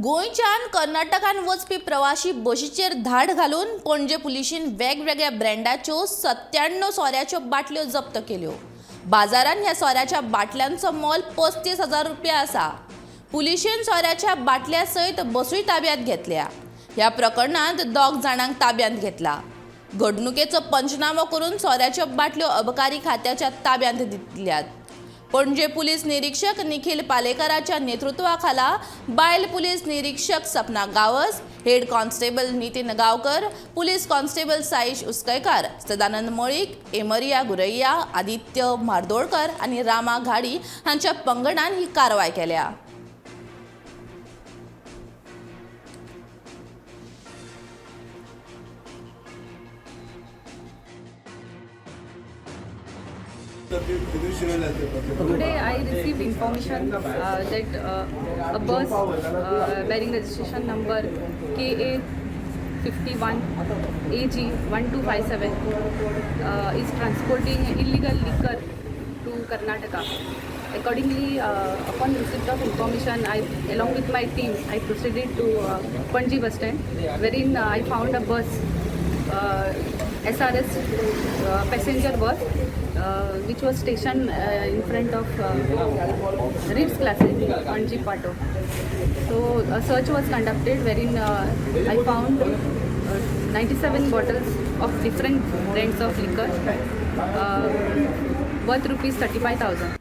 गोंयच्यान कर्नाटकान वचपी प्रवाशी बशीचेर धाड घालून पणजे पुलिशेन वेगवेगळ्या ब्रँडाच्यो 97 सोऱ्याच्यो बाटल्यो जप्त केल्यो. बाजारान ह्या सोऱ्याच्या बाटल्यांचो मोल 35,000 रुपया आसा. पुलिशेन सोऱ्याच्या बाटल्या सयत बसूय ताब्यांत घेतल्या. ह्या प्रकरणांत 2 जाणांक ताब्यांत घेतला. घडणुकेचो पंचनामो करून सोऱ्याच्यो बाटल्यो अबकारी खात्याच्या ताब्यांत दिल्यात. पणजे पुलीस निरीक्षक निखिल पालेकराच्या नेतृत्वाखाला बायल पुलीस निरीक्षक Sapna Gawas, head constable Nitin Gaonkar, police constable Saish Uskaykar, Sadanand Malik, Emariya Guraiya, Aditya Mhardolkar आनी रामा घाडी हांच्या पंगडान ही कारवाय केल्या. Today I received information that a bus bearing registration number KA 51 AG 1257 is transporting illegal liquor to Karnataka. Accordingly, upon receipt of information, I, along with my team, I proceeded to Panji bus stand, wherein I found a bus, SRS passenger bus, which was stationed in front of Ritz Classic, Panji Pato. So a search was conducted wherein I found 97 bottles of different brands of liquor worth rupees 35,000.